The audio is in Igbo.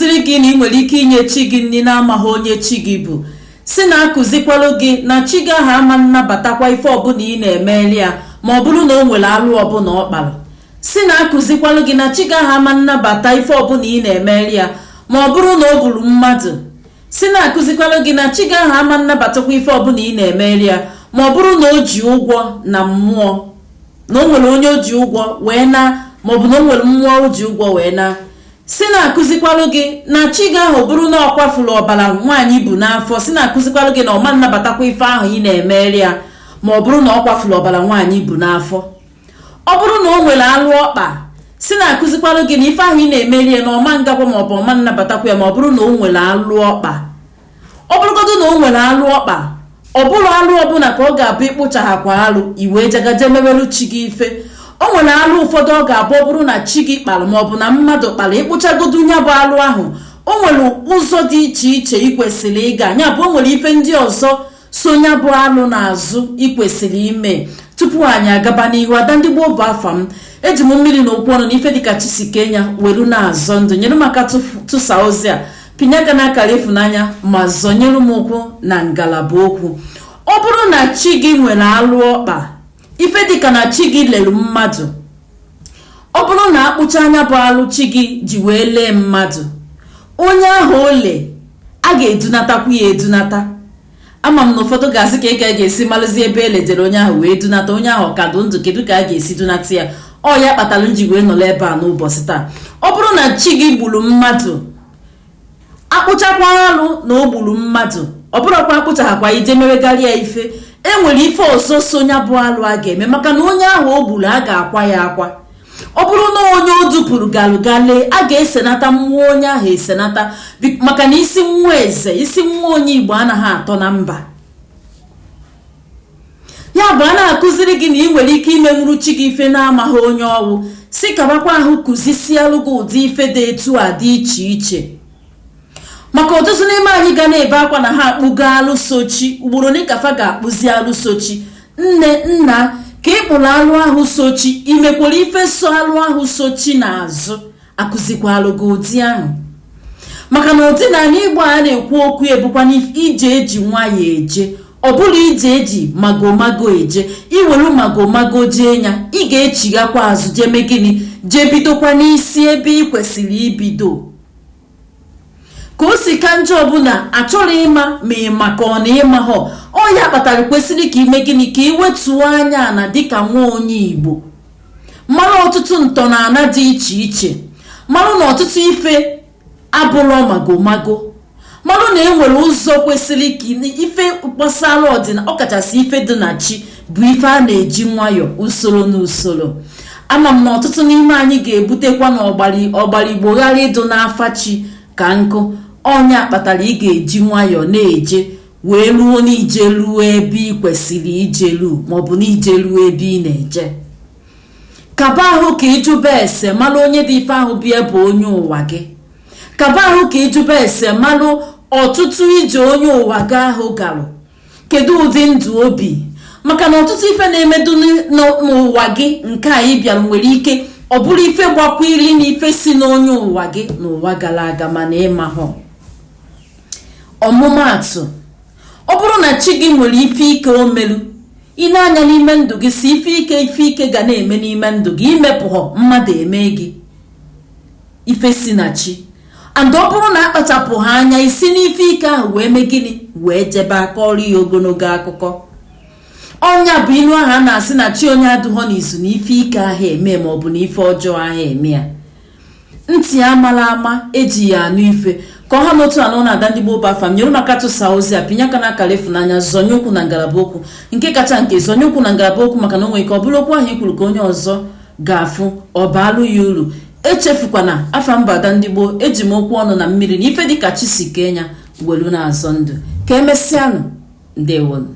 na-akụziri gị na ị nwere ike inye chi gị nri na-amaghị onye chi gị bụ, si na-akụzikwalụ gị na chi gị ahụ ama nnabatakwa ife ọbụla ị na-emeli ya ma ọ bụrụ na o nwere alụ ọbụla ọ kpara, si na-akụzikwalụ gị na chi gị ahụ ama nnabata ife ọbụla ị na-emeli ya ma ọ bụrụ na o gburu mmadụ, si na-akụzikwalụ gị na chi gị ahụ ama nnabatakwa ife ọbụla ị na-emeli ya ma ọ bụrụ na o ji ụgwọ na mmụọ, na o nwere onye o ji ụgwọ wee na, maọbụ na o nwere mmụọ o ji ụgwọ wee na. Si na-akụzikwalụ gị na chi gị ahụ bụrụ na ọ kwafuru ọbara nwaanyị bu n'afọ, si na-akụzikwalụ gị na ọ ma nnabatakwa ife ahụ ị na-emeli ya ma ọ bụrụ na ọ kwafuru ọbara nwaanyị bu n'afọ. Ọ bụrụ na o nwere alụ ọkpa, si na-akụzikwalụ gị na ife ahụ ị na-emeli ya na ọma ngakwa maọbụ ọma nnabatakwa ya ma ọ bụrụ na o nwere alụ ọkpa. Ọ bụrụgodu na o nwere alụ ọkpa, ọ bụrụ alụ ọbụla ka ọ ga-abụ ịkpụchaghakwa alụ iwee jagaje mewelu chi gị ife. O nwere alụ ụfọdụ ọ ga-abụ ọ bụrụ na chi gị kpara maọbụ na mmadụ kpara, ịkpụchagodu ya bụ alụ ahụ, o nwere ụzọ dị iche iche ị kwesịrị ịga. Ya bụ, o nwere ife ndị ọzọ so ya bụ alụ n'azụ ị kwesịrị ime tupu anyị agaba n'ihu. Ada Ndị Gboo bụ afa m. Eji m mmiri na okwu ọnụ na ife dịka chi si kee ya welu na-azọ ndụ. Nyere m aka tụsa ozi a, pinye aka n'akara ịfụnanya ma zọnyere m ụkwụ na ngalaba okwu. Ọ bụrụ na chi gị nwere alụ ọkpa, ife dịka na chi gị lere mmadụ, ọ bụrụ na akpụcha anya bụ alụ chi gị ji wee lee mmadụ, onye ahụ ole a ga-edunatakwu ya edunata. Ama m na ụfọdụ ga-asị ka ị ka ga-esi malụzi ebe elejere onye ahụ wee dunata onye ahụ, ka dụ ndụ, kedu ka a ga-esi dunata ya? Ọ ya kpatara m ji wee nọrọ ebe a n'ụbọchị taa. Ọ bụrụ na chi gị gburu mmadụ, akpụchakwa alụ na o gburu mmadụ, ọ bụrụkwa akpụchaghakwa ije mewegharị ya ife, e nwere ife ọzọ so ya bụ alụ a ga-eme, maka na onye ahụ o gburu, a ga-akwa ya akwa. Ọ bụrụ na onye o dupụrụ galụ galee, a ga-esenata mmụọ onye ahụ esenata, maka na isi nwa eze, isi nwa onye Igbo anaghị atọ na mba. Ya bụ, a na-akụziri gị na ị nwere ike imenwuru chi gị ife na-amaghị onye ọwụ, si kabakwa ahụ kụzisialụ gị ụdị ife dị etu a dị iche iche, maka ọtụtụ n'ime anyị ga na-ebe akwa na ha akpụgo alụso chi. Ugboro ole ka fa ga-akpụzi alụso chi? Nne, nna, ka ị kpụrụ alụ ahụ so chi, imekwara ife so alụ ahụ so chi n'azụ, akụzikwalụ gị ụdị ahụ, maka na ọdịnala Igbo a na-ekwu okwu ebukwa ije eji nwayọọ eje. Ọ bụrụ ije eji magomago eje, iwelu magomago jee ya, ị ga-echighakwa azụ jee mee gịnị? Jee bidokwa n'isi ebe ị kwesịrị ibido. Ka o si ka njọ ọbụla achọrọ ịma ma ị maka ọ na ịmahọ ọ ya kpatara kwesịrị ka ime gịnị? Ka ị wetuo anya na dịka nwa onye Igbo, mara ọtụtụ ntọala dị iche iche, mara na ọtụtụ ife abụrọ magomago, mara na e nwere ụzọ kwesịrị ka ife gbasara ọdịna, ọkachasị ife dị na chi, bụ ife a na-eji nwayọọ, usoro na usoro. Ama m na ọtụtụ n'ime anyị ga-ebutekwa na ọgbara Igbo ghara ịdụ n'afa chi ka nkụ. Ọnya kpatara ị ga-eji nwayọọ na-eje wee ruo n'ije ruo ebe ị kwesịrị ije ruo, maọbụ n'ije ruo ebe ị na-eje. Kaba ahụ ka ịjụba ese malụ onye dị ife ahụ bịa bụ onye ụwa gị. Kaba ahụ ka ịjụba ese malụ ọtụtụ ije onye ụwa gị ahụ garụ, kedu ụdị ndụ obi, maka na ọtụtụ ife na-emedu n'ụwa gị nke a ị bịara nwere ike ọ bụrụ ife gbakwa iri na ife si n'onye ụwa gị n'ụwa gara aga, mana ịmahụ. Ọmụmaatụ, ọ bụrụ na chi gị nwere ife ike o meru, ị na-anya n'ime ndụ gị si ife ike, ife ike ga na-eme n'ime ndụ gị, imepụghọ mmadụ eme gị ife si na chi. And ọ bụrụ na akpachapụ ha anya, isi n'ife ike ahụ wee mee gịnị? Wee jebe aka ọrụ ya ogologo akụkọ. Ọnya bụ ilu ahụ a na-asị na chi onye adụghọ n'izu na ife ike ahụ eme, ma ọ bụ na ife ọjọọ ahụ eme ya. Ntị amala ama eji ya anụ ife. Ka ọha n'otu anọ na-ada. Ndị gboo bụ afa m. Nyere maka tụsa ozi a, pinye aka n'akara ịfụnanya, zọnye ụkwụ na ngalaba okwu. Nke kacha nke, zọnye ụkwụ na ngalaba okwu, maka na o nwere ike ọ bụrụ okwu ahụ i kwuru ka onye ọzọ ga-afụ, ọ baalụ ya uru. Echefukwana afa mba, Ada Ndị Gboo. Eji m okwu ọnụ na mmiri na ife dịka chi si kee ya welu na-azọ ndụ. Ka emesịanụ, ndewonu.